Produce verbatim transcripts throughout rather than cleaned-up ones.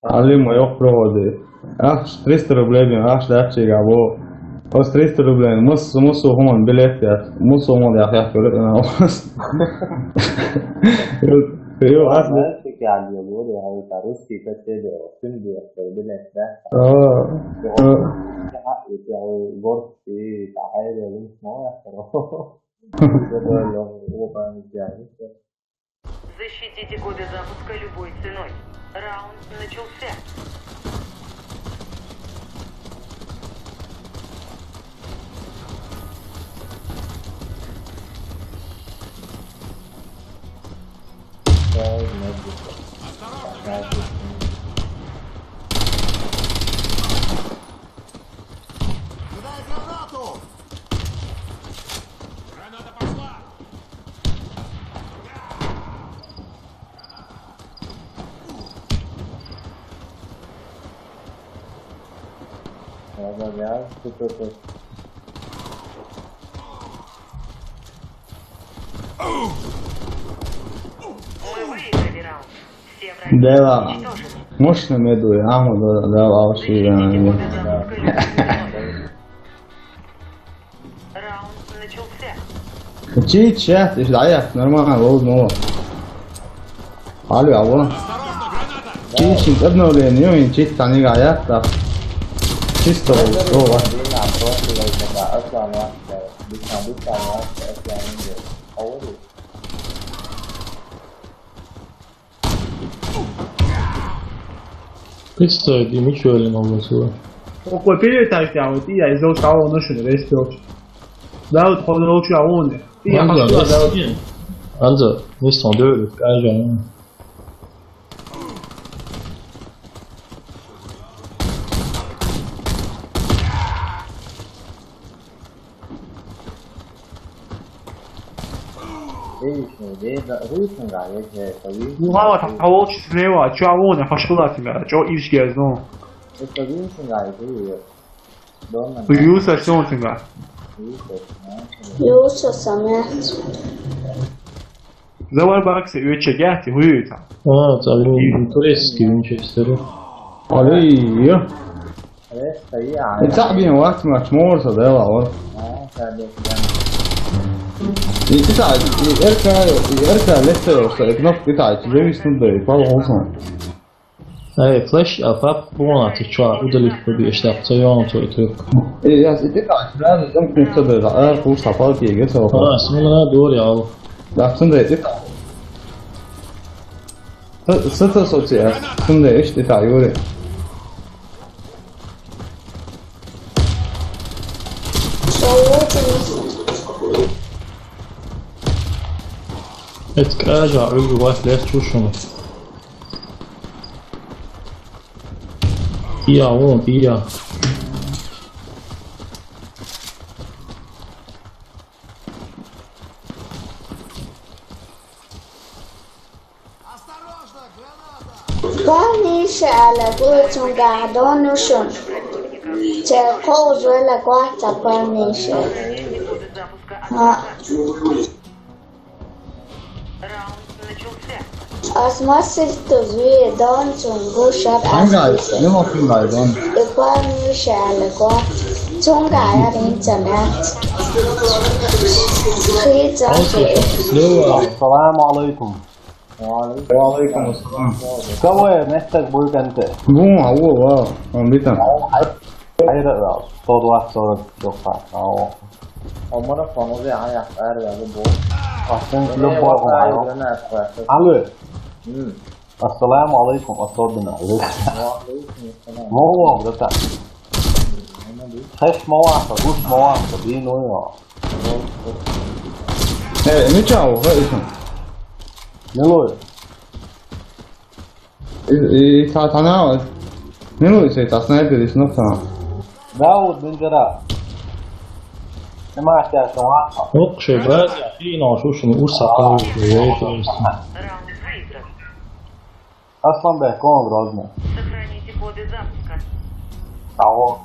Али ма йохпро ходи. Ахш триста рублей бин, ахш дачи габо. Ос триста рублей. Мус, мус хуман билет я. Мус хуман я, я, я. Йо, йо, ас. Знаешь, как я говорю, я говорю, по-русски, как тебе, сын, билет, да? А, а. Город и Тахай, я говорю, ну, я. Уже было, я говорю, я говорю. Защитите коды запуска любой ценой. Раунд начался. Кидай гранату! Граната пошла! Ладно, я тут это. Мы выиграли раунд. Все враги уничтожены. Дела. Мощно медує, амо да, да, да, да, да, да. Раунд начался. Чи, чи, иш дая, нормально, лоуд, мало. Алло, алло. Чи, чи, обновление, чи, тани гая, да. Чисто, о, Представь, Димичу или нам на сюда. Окупили так я, вот я из-за того, ну что, весь пёс. Да, вот ходил лучше, а он. Я пошла, да, вот. Анза, не сон дёрю, скажи. Эй, ишни, де, да, руйсун гай, е, е, таби. Ну, гава, та, та волчи смева, чо авон, я пошла тебя, чо ишге, ну. Е, таби, ишни гай, е, е. Донна. Юса, сёнсунга. Юса, сёнсунга. Юса, самец. Завар бакси, ю чегяти, хуюта. А, таби, турецкий Винчестер. Алей, ё. Итак, блин, вот мы чмор задела, вот. И итак, и РК, и РК лестер, что и кнопка итак, тебе виснут да, и пал голосом. Эй, флеш, а пап, вон, а ты чё, удалить побьешь, так, твоём, твой трюк. И я, и итак, да, там кнопка да, а, курс, а пал, кеге, целый. А, смело, дор, я. Да, сын да, итак. Сыта соци, сында ишти та юри. Эт кажа, уйгу вас лес чушуну. Ия, о, ия. Парниша, ала гуцун гардон нушун. Че козу эла гуаца парниша. А. Ас масисту зуи донцун гушар. Ангай, асиса. Не мог ангай дон. И парниша, ала гуа. Цунга я ринца мят. Хица. Ассаламу алейкум. Ва алейкум ассалам. Кого я местак буйканте? Гум, а, во, ва, он битан. Айра, сто двадцать сорок, сто двадцать, а, о. Омара фанозе, а, я, айра, я, бо. Астын, любой, о, айра. Алло. М. Ассаламу алейкум, особенно. Ва алейкум ассалам. Во, во, брата. Хеш маваса, гуш маваса, дин уйо. Э, мича, о, хэ, исэн. Милуй. И, и, та, та, на, милуй, сэ, та, снайпер, и снова та. Дауд, бинджара. Снимаешь, я, снимаю. Ох, шебаз, я, и, но, слушай, ну, уж сапал, я, то есть. Асланбек, он Грозный. Сохраните коды запуска. Алло.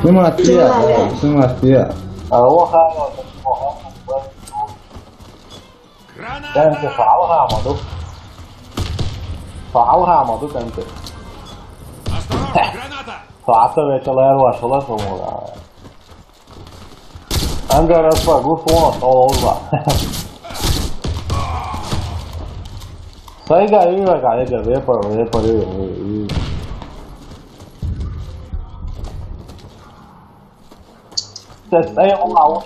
Снимать я, снимать я. Алло, алло, алло. Граната! Сен ты фал, ха, маду? Со хьалха ма ду кӀанте. Осторожно, граната! Со Ӏа ца веъча лайр вашула со мура. Ангар аспа гуф вон, со олва. Сайга ира га эга вепар, вепар, и, и. Тес, эй, он, а, он,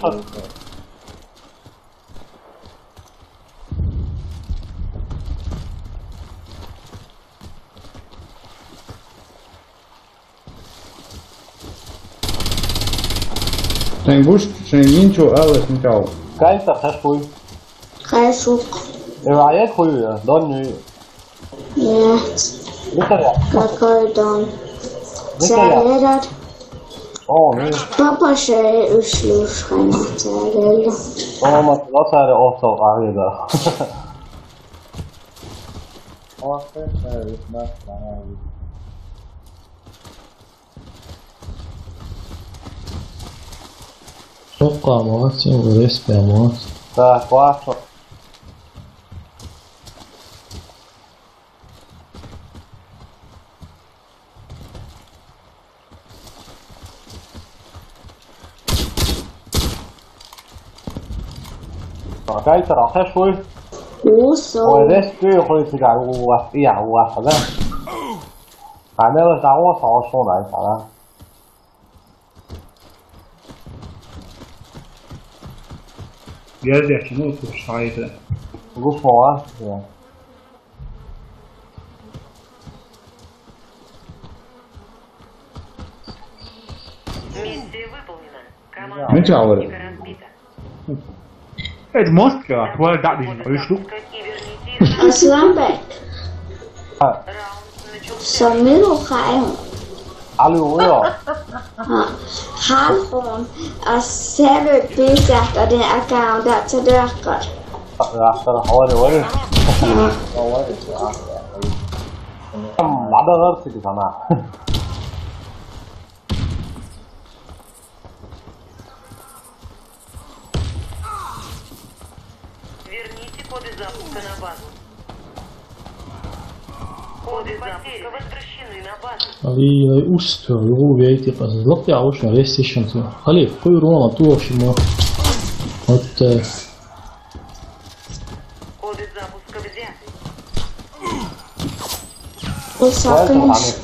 Шайн гуш, шайн нинчу алаш ничау. Кайса хашуй. Хашук. Эва аяк хуй я, дон нюй. Нет. Николя. Какой дон? Николя. Цалерат. О, ну. Папа шей ушлюш хана цалерат. О, мат, латаре осо арида. О, хэ, хэ, вит нас, ага, вит. Соққа амаас, сен өрес пе амаас? Так, классно. Кайтара хашуй. Усо. Ой, рес ты хуй сига уа, я уа, да? Анела того сошел на это, да? Гердя чему тут шайда? Гуфо, а? Я. Миссия выполнена. Команда Ничего, противника разбита. Это мост, как, твоя дабин, а что? Асланбек. А. Самиру хаем. Алло, уйо. Ха. Халхон. А сервер писать один аккаунт, да, цедеркар. Рахтар, хавари, вари. Ха. Хавари, а. Ам, надо гарти, сама. Верните коды запуска на базу. Коды запуска возвращены на базу. Али, ай, устер, юру вейти, пас, лапти, а, уж, а, вести, шансу. Али, кой руана, ту, в общем, вот, э, Коды запуска взяты. Усакнеш.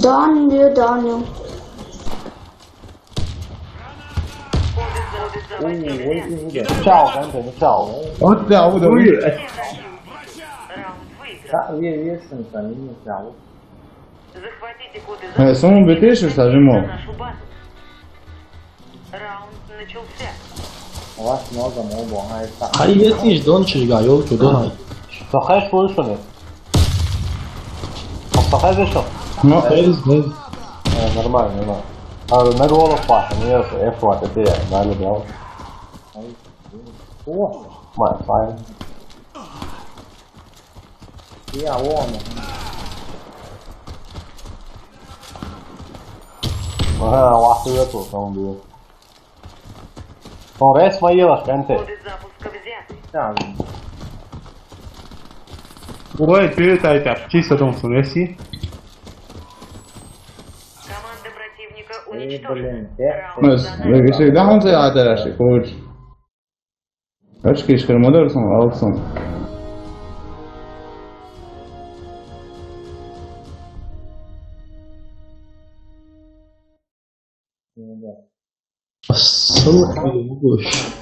Даню, Даню. Чао, Данте, ну чао. Вот, да, вот, да. Раунд выигран. Да, ве-, вешен, там, не знаю. Захватите коды Э, самому запуска бетишь, сажимо. На нашу базу. Раунд начался. У вас много мобов, а это... Ай, я тиш, дон чижга, ёлки, дон. Сохай слышали? Сохай зашел? Ну, эз, эз. Э, нормально, нормально. А, на голову хватит, не это, F хватит, это я, да, любил. О! Май, файн. Я вон. Ага, лахуя тут, он был. Он рейс моего, кэнты. Коды запуска взяты. Да. Ой, перед этим, чисто дом сунеси. Команда противника уничтожена. Э, блин, э. Раунд... Нас, за нами. Вы всегда он за это, короче. Очки, шкармадар, сон, алсон. Ссылка в гусь.